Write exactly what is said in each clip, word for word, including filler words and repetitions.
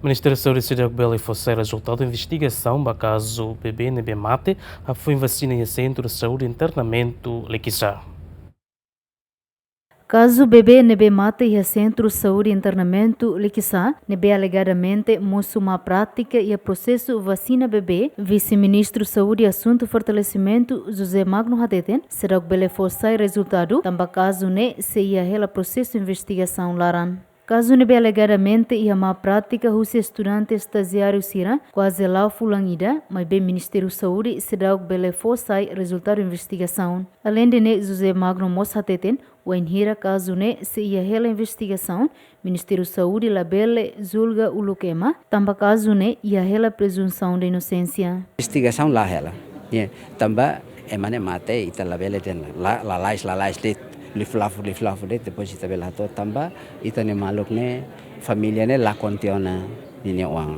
Ministériu Saúde seidauk bele fó sai rezultadu investigasaun ba kazu bebé ne'ebé mate hafoin vasina iha Sentru Saúde Internamentu Likisá. Kazu bebé ne'ebé mate iha Sentru Saúde Internamentu Likisá, ne'ebé alegadamente mosu má prátika iha prosesu vasina bebé, Vise-Ministru Saúde Asuntu Fortalesimentu, José Magno hateten, seidauk bele fó sai rezultadu, tanba kazu ne'e sei iha hela prosesu investigasaun laran. Kazu ne'ebé alegadamente iha má prátika husi estudante estajiáriu sira kuaze la'o fulan ida, maibé Ministériu Saúde seidauk bele fó sai rezultadu investigasaun. Aleinde ne'e, José Magno mós hateten, wainhira kazu ne'e sei iha hela investigasaun, Ministériu Saúde labele julga uluk ema, tanba kazu ne'e iha hela prezunsaun de inosénsia. Investigasaun la'o hela. Ya, tanba ema ne'e mate, ita labele dehan la, lalais, lalais de'it, liu fila fó, liu fila fó de'it, depois ita bele hato'o tanba ita-nia maluk ne'e, família ne'e la kontente ona ninia oan.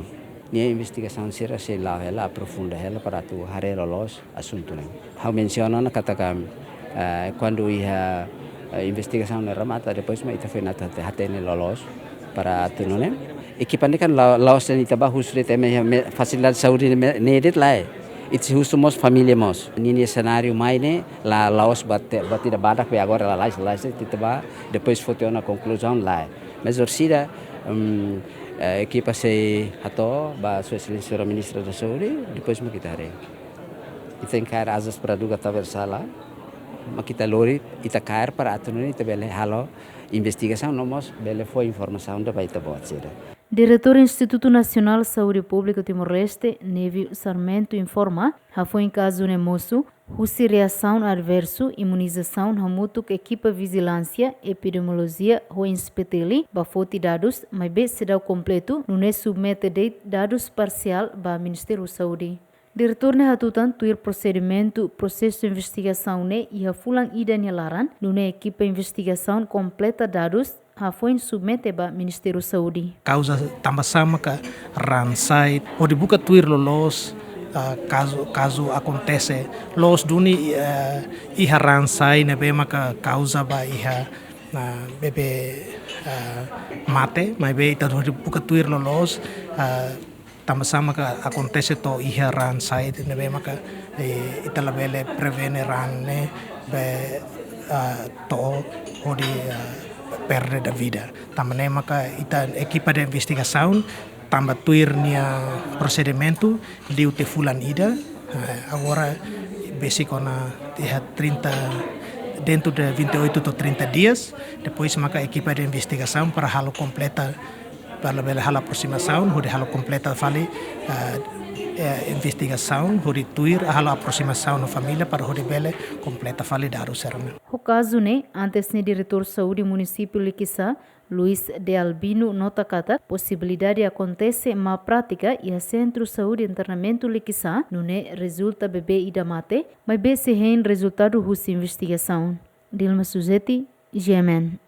Nia investigasaun sira sei la'o hela, aprofunda hela para atu haree loloos asuntu ne'e. Ha'u mensiona ona katak, eh, kuandu iha, eh, investigasaun ne'e remata, depois mak ita foin atu hate-, hatene loloos para atu nune'e. Ekipa ne'e kan la-, la'ós dehan ita bá husu de'it ema iha me-, fasilidade saúde ne'e me-, ne'e de'it lae. Ita sei husu mós família mós. Ninia senáriu mai ne'e la, la'ós buat, buat ida badak be agora lalais, lalais de'it ita bá, depois foti ona konkluzaun lae. Mas orsida, hum, eh, ekipa sei hato'o ba Sua Exelénsia Señora Ministra da Saúde, depois mak ita haree. Ita tenke kaer asas praduga transversál, mak ita lori, ita kaer para atu nune'e ita bele halo investigasaun no mós bele fó informasaun ida ba ita-boot sira. Diretór Institutu Nasionál Saúde Públika Timor-Leste, Nevio Sarmento, informa, hafoin kazu ne'e mosu, husi reasaun adversu, imunizasaun hamutuk ekipa vijilánsia, epidemiolojia ho INSPETL bá foti dadus, maibé seidauk kompletu, nune'e submete de'it dadus parsiál ba Ministériu Saúde. Diretór ne'e hatutan tuir prosedimentu prosesu investigasaun ne'e iha fulan ida nia laran, nune'e ekipa investigasaun kompleta dadus, hafoin submete ba Ministériu Saúde. Kauza tanba sá maka raan sa'e, hodi buka tuir loloos, ah, kazu, kazu akontese. Loos duni, eh, iha raan sa'e ne'ebé maka kauza ba iha, ah, bebé, ah, mate, maibé ita hodi buka tuir loloos, ah, tanba sá maka akontese to'o iha raan sa'e ne'ebé maka, eh, ita labele prevene raan ne'ebé, ah, to'o hodi, ah, perde da vida. Tanba ne'e maka ita ekipa de investigasaun, tanba tuir nia prosedimentu, liu tiha fulan ida, eh, agora besik ona iha trinta, dentro de vinte e oito to'o trinta dias, depois maka ekipa de investigasaun para halo kompleta, para bele halo aproximasaun, hodi halo kompleta fali, eh, eh, investigasaun, hodi tuir halo aproximasaun ho família para hodi bele kompleta fali dadus sira-ne'e. Ho kazu ne'e, antes ne'e Diretór Saúde Munisípiu Likisá, Luis de Albino, nota katak posibilidade akontese má prátika iha Sentru Saúde Internamentu Likisá, nune'e rezulta bebé ida mate, maibé sei hein rezultadu husi investigasaun. Dilma Suzeti, G M N.